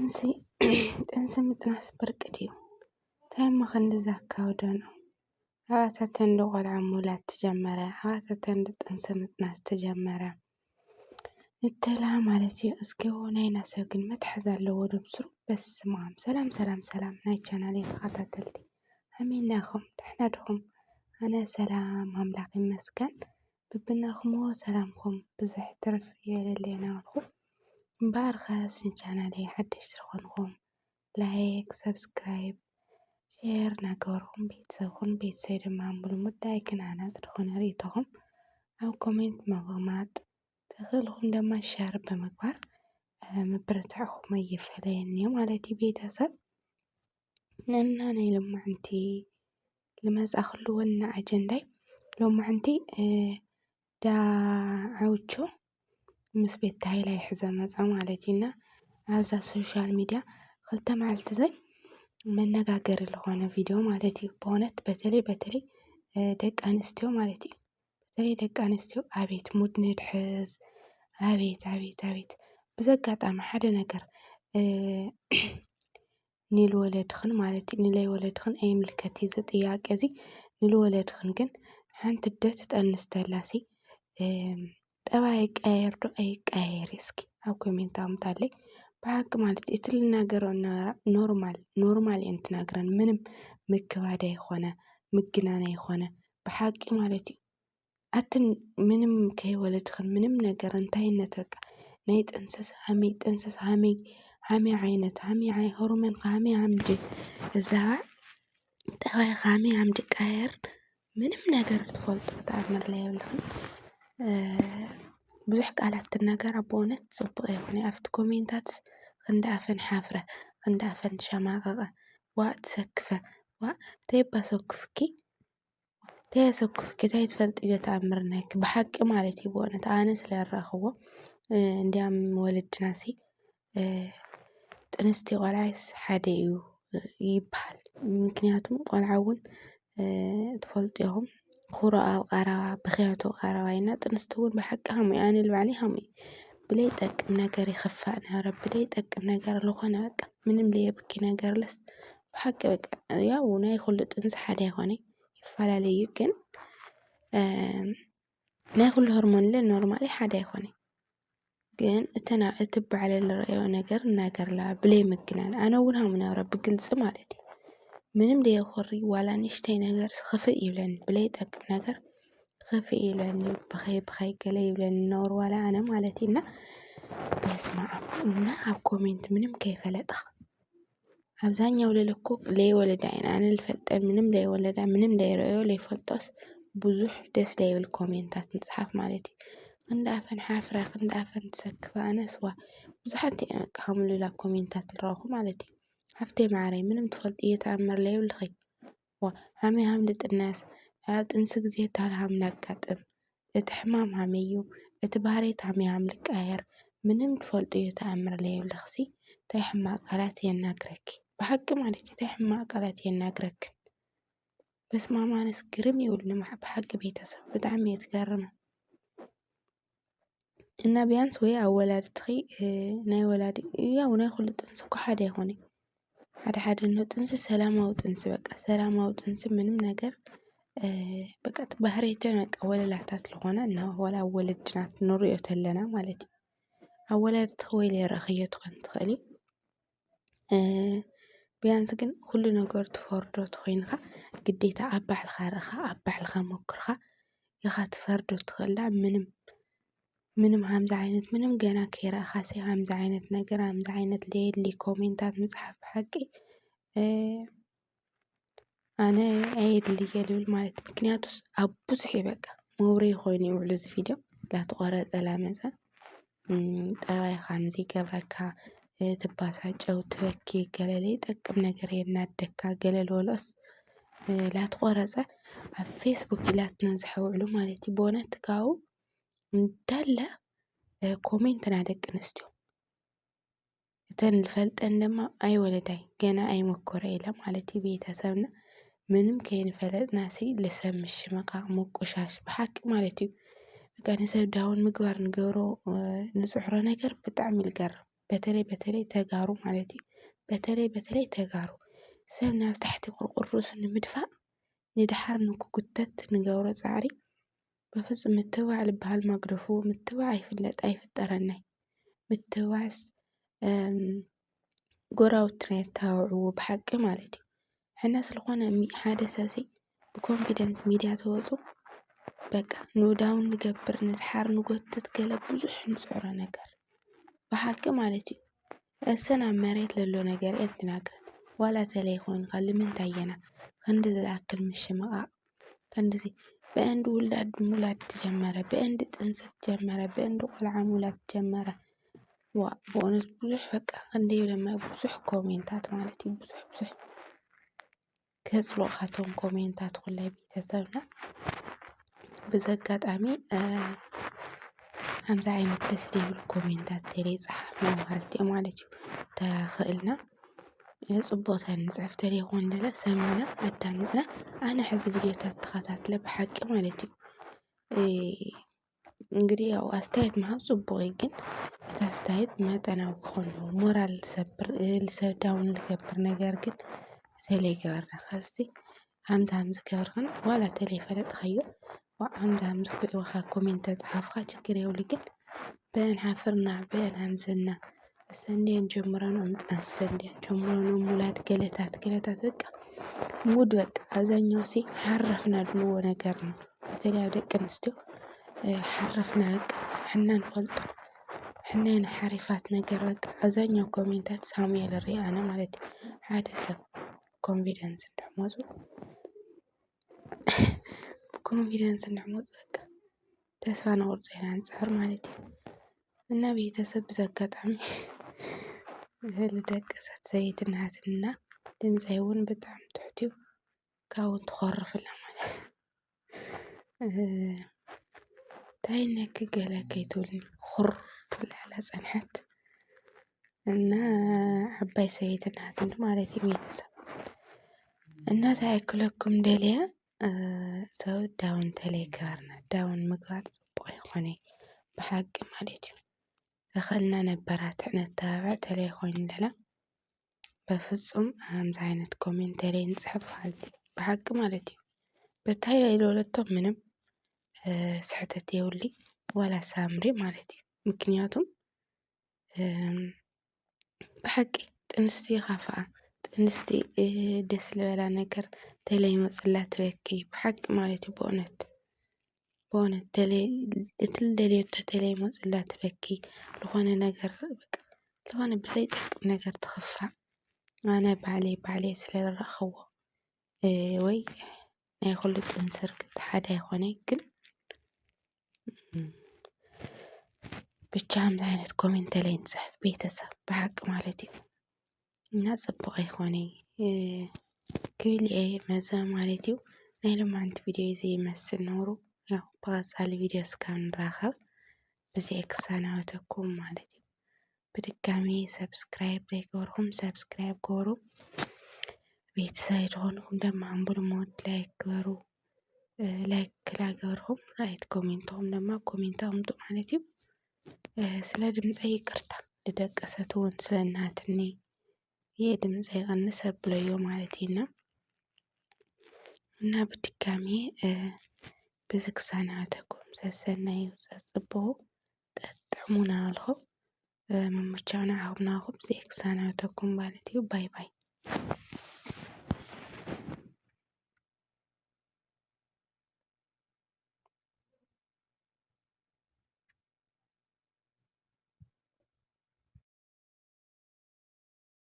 ጥንሲ ጥንሲ ምጥናስ ብርቂ ድዩ? እንታይ እሞ ክንዲ ዘካብደን? ኣባታተን ዶ ቆልዓ ምውላድ ተጀመረ? ኣባታተን ዶ ጥንሲ ምጥናስ ተጀመረ? እተላ ማለት እዩ። እስኪ ናይና ሰብ ግን መትሓዝ ኣለዎ ዶ ብስሩ? በስመ ኣብ። ሰላም ሰላም ሰላም ናይ ቻናለይ ተኸታተልቲ፣ ከመይ እናኹም? ደሕና ድኹም? ኣነ ሰላም ኣምላኽ ይመስገን። ብብናኹምዎ ሰላምኩም ብዝሕ ትርፍ ይበለለይ እናበልኩ፣ እምበኣር ኸስ ንቻናለይ ሓደሽቲ ዝኾንኩም ላይክ፣ ሰብስክራይብ፣ ሼር እናገበርኩም ቤተሰብ ኩኑ። ቤተሰብ ድማ ብልሙድ ላይክን ሃናፂ ዝኾነ ርእይቶኹም ኣብ ኮሜንት ብምቕማጥ፣ ተኽእልኩም ድማ ሸር ብምግባር፣ እ፣ ምብርታዕኹም ኣይፈለየኒ ማለት እዩ ቤተሰብ። እና ናይ ሎማዕንቲ ልመጻኹሉ ዋና ኣጀንዳይ ሎማዕንቲ፣ እ፣ ዳ ዓውቾ ምስ ቤት ታይላይ ሕዘ መጻ ማለት እዩ። እና ኣብዛ ሶሻል ሚድያ ክልተ መዓልቲ ዘይ መነጋገሪ ዝኾነ ቪድዮ ማለት እዩ። ብእውነት በተለይ በተለይ፣ እ፣ ደቂ ኣንስትዮ ማለት እዩ። በተለይ ደቂ ኣንስትዮ ኣቤት ሙድ ንድሕዝ፣ ኣቤት፣ ኣቤት፣ ኣቤት። ብዘጋጣሚ ሓደ ነገር፣ እ፣ ንልወለድኽን ማለት እዩ፣ ንለይወለድኽን ኣይምልከት እዩ እዚ ጥያቄ እዚ። ንልወለድኽን ግን ሓንቲ ደ ትጠንስ ተላሲ፣ እም፣ ጠባይ ይቀያየር ዶ ኣይቀያየር? እስኪ ኣብ ኮሜንት ኣምጣለይ። ብሓቂ ማለት እዩ፣ እቲ ልናገሮ ነበራ ኖርማል፣ ኖርማል እየን ትናግረን። ምንም ምክባድ ኣይኾነ፣ ምግናን ኣይኾነ። ብሓቂ ማለት እዩ። ኣትን ምንም ከይወለድኽን ምንም ነገር እንታይነት በቃ ናይ ጥንስስ ሃመይ ጥንስስ ሃመይ ሃመይ ዓይነት ሃመይ ዓይ ሆርሞን ሃመይ ሃምዲ እዛባ ጠባይ ሃመይ ሃምዲ ቃየር ምንም ነገር ትፈልጡ ተኣምር ላይ የብልኽን። እ፣ ብዙሕ ቃላት ትናገራ ብእውነት ጽቡቕ ኣይኮነ። ኣብቲ ኮሜንታት ክንዲ ኣፈን ሓፍረ፣ ክንዲ ኣፈን ሸማቐቐ፣ ዋእ ትሰክፈ፣ ዋእ ተይባ ሰኩፍኪ፣ እንታይ ኣሰኩፍኪ? እንታይ ትፈልጥዮ ተኣምር ናይኪ? ብሓቂ ማለት እዩ፣ ብእውነት ኣነ ስለ ዝረኣኽዎ፣ እ፣ እንዲያም ወለድናሲ፣ እ፣ ጥንስቲ ቆልዓስ ሓደ እዩ፣ እ፣ ይበሃል። ምክንያቱም ቆልዓ እውን፣ እ፣ ትፈልጡ ኢኹም፣ ኩሮ ኣብ ቀረባ፣ ብኽያቱ ቀረባ ኢና። ጥንስቲ እውን ብሓቂ ሃሙ እዩ፣ ኣነ ልባዕሊ ሃሙ እዩ። ብለይ ጠቅም ነገር ይኽፋእ ነበረ፣ ብለይ ጠቅም ነገር ዝኾነ በቃ ምንም ለየብኪ ነገር ለስ ብሓቂ በቃ ያው ናይ ኩሉ ጥንሲ ሓደ ኣይኮነ ይፈላለዩ ግን፣ እ፣ ናይ ኩሉ ሆርሞን ለ ኖርማሊ ሓደ ኣይኮነ። ግን እተና-፣ እቲ ባዕለን ዝረኣዮ ነገር እናገርላ ብለይ ምግናን። ኣነ እውን ሃሙ ነብረ ብግልፂ ማለት እዩ። ምንም ደየኾሪ ዋላ ንእሽተይ ነገር ክፍእ ይብለኒ። ብለይ ጠቅም ነገር ክፍእ ይብለኒ። ብኸይ፣ ብኸይ ገለ ይብለኒ ነውር ዋላ ኣነ ማለት እዩ። እና በስመ ኣብ። እና ኣብ ኮሜንት ምንም ከይፈለጥኻ። ኣብዛኛው ለለኮ ለይወለዳ ኢና። ኣነ ልፈልጠን ምንም ለይወለዳ፣ ምንም ለይረአዮ፣ ለይፈልጦስ ብዙሕ ደስ ለይብል ኮሜንታት ምጽሓፍ ማለት እዩ። ክንዲ ኣፈን ሓፍራ፣ ክንዲ ኣፈን ትሰክፋ፣ ኣነስ ዋ፣ ብዙሓት እየን በቃ ከምኡ ልብላ ኮሜንታት ልረኹ ማለት እዩ። ሓፍተይ ማዓረይ፣ ምንም ትፈልጥዮ ተኣምር ለይብልኺ። ዋ፣ ሃመይ ሃም ልጥነስ፣ ኣብ ጥንሲ ግዜ ታል ሃም ላጋጥም፣ እቲ ሕማም ሃመይ እዩ፣ እቲ ባህርየት ሃመይ ሃም ልቀያየር፣ ምንም ትፈልጥዮ ተኣምር ለየብልኽሲ፣ ታይ ሕማቕ ቃላት የናግረኪ፣ ብሓቂ ማለት እዩ፣ ታይ ሕማቕ ቃላት የናግረክን። በስመ ኣብ ኣነስ ግርም ይብሉኒ ብሓ-፣ ብሓቂ ቤተሰብ ብጣዕሚ እየ ትገርመ። እና ቢያንስ ወይ ኣወላድትኺ፣ እ፣ ናይ ወላዲ፣ ያው ናይ ኩሉ ጥንሲ እኮ ሓደ ኣይኮነ። ሓደ ሓደ እንሆ ጥንሲ ሰላማዊ ጥንሲ፣ በቃ ሰላማዊ ጥንሲ ምንም ነገር፣ እ፣ በቃ እቲ ባህርየተን በቃ ወለላታት ዝኾነ እና ወላ ኣብ ወለድና ንሪኦ ተለና ማለት እዩ። ኣወላድትኺ ወይ ለይረእኽዮ ትኾን ትኽእሊ። እ፣ ቢያንስ ግን ኩሉ ነገር ትፈርዶ ተኾይንኻ ግዴታ ኣብ ባዕልኻ ርኢኻ፣ ኣብ ባዕልኻ ሞክርኻ ኢኻ ትፈርዶ ትኽእል። ምንም፣ ምንም ሃምዚ ዓይነት ምንም ገና ከይረኣኻሲ ሃምዚ ዓይነት ነገር፣ ሃምዚ ዓይነት ለየድሊ ኮሜንታት ምጽሓፍ ብሓቂ፣ እ፣ ኣነ ኣየድልየ ልብል ማለት ምክንያቱስ ኣብ ብዙሕ እዩ በቃ መውረይ ኮይኑ ይውዕሉ እዚ ቪድዮ ላተቆረጸ ላመጸ። እም፣ ጠባይ ከምዚ ይገብረካ፣ እ፣ ትባሳጨው፣ ትበኪ፣ ገለ ለይጠቅም ነገር የናደካ፣ ገለ ልበሎስ፣ እ፣ ላተቆረጸ ኣብ ፌስቡክ ኢላትና ዝሐውዕሉ ማለት እዩ። ብእውነት ካብኡ እንዳለ፣ እ፣ ኮሜንት ናይ ደቂ ኣንስትዮ። እተን ልፈልጠን ድማ ኣይወለዳይ፣ ገና ኣይመኮረ ኢለ ማለት እዩ ቤተሰብና። ምንም ከይንፈለጥናሲ ልሰብ ምሽምቃቕ፣ ምቁሻሽ ብሓቂ ማለት እዩ። በቃ ንሰብ ዳውን ምግባር ንገብሮ፣ እ፣ ንጽዕሮ ነገር ብጣዕሚ ልገርም። በተለይ በተለይ ተጋሩ ማለት እዩ። በተለይ በተለይ ተጋሩ ሰብ ናብ ታሕቲ ቁርቁር ርእሱ ንምድፋእ ንድሓር ንክጉተት ንገብሮ ፃዕሪ በፍፁም ምትብባዕ ዝበሃል ማግደፉ ምትብባዕ ኣይፍለጥ ኣይፍጠረናይ። ምትብባዕስ ጎራውትና የታውዕዎ ብሓቂ ማለት እዩ። ሕና ስለኾነ ሓደ ሰሲ ብኮንፊደንስ ሚድያ ተወፁ በቃ ንዳውን ንገብር ንድሓር ንጎትት ገለ ብዙሕ ንፅዕሮ ነገር ብሓቂ ማለት እዩ። እሰን ኣብ መሬት ለሎ ነገር እየን ትናገር። ዋላ ተለይ ኮይንካ ልምንታይ የና ክንዲ ዝለኣክል ምሽምቓቕ ክንድዚ ብእንዲ ውላድ ሙላድ ትጀመረ ብእንዲ ጥንስት ጀመረ ብእንዲ ቆልዓ ሙላድ ጀመረ። ዋ ብእውነት ብዙሕ በቃ ክንደይ ለማ ብዙሕ ኮሜንታት ማለት እዩ ብዙሕ ብዙሕ ከጽልኦ ካቶም ኮሜንታት ኩላይ ቤተሰብና። ብዚ ኣጋጣሚ ከምዚ ዓይነት ደስ ዘይብል ኮሜንታት ተለይ ጸሓፍና በሃልቲ እዮም ማለት እዩ። ተኽእልና ጽቡቕ ተንጽሕፍ ተለይኮን ደለ ሰሚዕና ኣዳምፅና ኣነ ሕዚ ቪድዮታት ተኸታትለ ብሓቂ ማለት እዩ። እንግዲህ ያው ኣስተያየት ምሃብ ጽቡቕ እዩ፣ ግን እቲ ኣስተያየት መጠናዊ ክኾን ኣለዎ። ሞራል ዝሰብር ልሰዳውን ዝገብር ነገር ግን ተለይ ገበርና ከዚ ሃምዚ ሃምዚ ገበርክን ዋላ ተለይ ፈለጥኻዮ ሃምዚ ሃምዚ ኮይወኻ ኮሜንት ተጽሓፍካ ችግር የብሉ፣ ግን ብአን ሓፍርና ብአን ሃምዝና ሰንደያን ጀምረን ኦምጥና ሰንደያን ጀምረን ኦምውላድ ገለታት ገለታት በቃ ሙድ በቃ ኣብዛኛው ሲ ሓረፍና ድልዎ ነገር ነው። በተለይ ኣብ ደቂ ኣንስትዮ ሓረፍና በቃ ሕና ንፈልጦ ሕናይና ሓሪፋት ነገር በቃ ኣብዛኛው ኮሜንታት ሳሙኤል ርኢ ኣነ ማለት ሓደ ሰብ ኮንፊደንስ እንዳመፁ ብኮንፊደንስ እንዳመፁ በቃ ተስፋ ንቁርፆ ኢና ንፅዕር ማለት እዩ። እና ቤተሰብ ብዚ ኣጋጣሚ ልደቀሰት ሰበይቲ ናትና ድምፀይ እውን ብጣዕሚ ትሕት እዩ ካብውን ትኾርፍላ ማለት እንታይ ነኪ ገለ ከይትብልኒ ኹር ትብላላ ፀንሐት እና ዓባይ ሰበይቲ ናትን ማለት እዩ ቤተሰብ እና እንታይ ክለኩም ደልያ ሰው ዳውን ተለይ ገበርና ዳውን ምግባር ፅቡቅ ይኮነ ብሓቂ ማለት እዩ። ተኸልና ነበራትዕ ነተባብዕ ተለይ ኮይኑ ደላ በፍፁም ከምዚ ዓይነት ኮሜንት ተለይ ንፅሕፍ በሃልቲ ብሓቂ ማለት እዩ። በታይ ኢለ ወለቶ ምንም ስሕተት የብሊ ዋላ ሳምሪ ማለት እዩ። ምክንያቱም ብሓቂ ጥንስቲ ይኻፍኣ ጥንስቲ ደስ ልበላ ነገር ተለይ መፅላ ትበኪ ብሓቂ ማለት እዩ። ብእውነት ብእውነት እቲ ልደልዮ ተለይ መፅላ ትበኪ ዝኾነ ነገር ዝኾነ ብዘይጠቅም ነገር ትኽፋእ ኣነ ባዕለይ ባዕለይ ስለ ዝረእኽዎ ወይ ናይ ኩሉ ጥንሲ ርግጥ ሓደ ኣይኮነ ግን ብቻ ከምዚ ዓይነት ኮሜንት ተለይ ንፅሕፍ ቤተሰብ ብሓቂ ማለት እዩ እና ፅቡቅ ኣይኮነ ክብል እየ መዘ ማለት እዩ ናይ ሎማዓንቲ ቪድዮ እዚ ይመስል ነውሩ ያው ብቀፃሊ ቪድዮ እስካብ ንራኸብ ብዚ ክሰናበተኩም ማለት እዩ ብድጋሚ subscribe ዘይገበርኩም subscribe ገበሩ ቤተሰብ ዝኾንኩም ደማ ኣንቡል ሞድ like ገበሩ like ላገበርኩም right ኮሜንትኹም ደማ ኮሜንት ኣምጡ ማለት እዩ ስለ ድምፀይ ይቅርታ ልደቀሰት እውን ስለ እናትኒ ይህ ድምፀይ ቀንስ ኣብለዮ ማለት እዩ እና እና ብድጋሚ ብዚ ክሳናተኩም ሰሰናዩ ፀፅብቑ ጠጥዕሙና ኣልኹ ምምቻው ንዓኹም ናኹም ዘይክሳናተኩም ማለት እዩ ባይ ባይ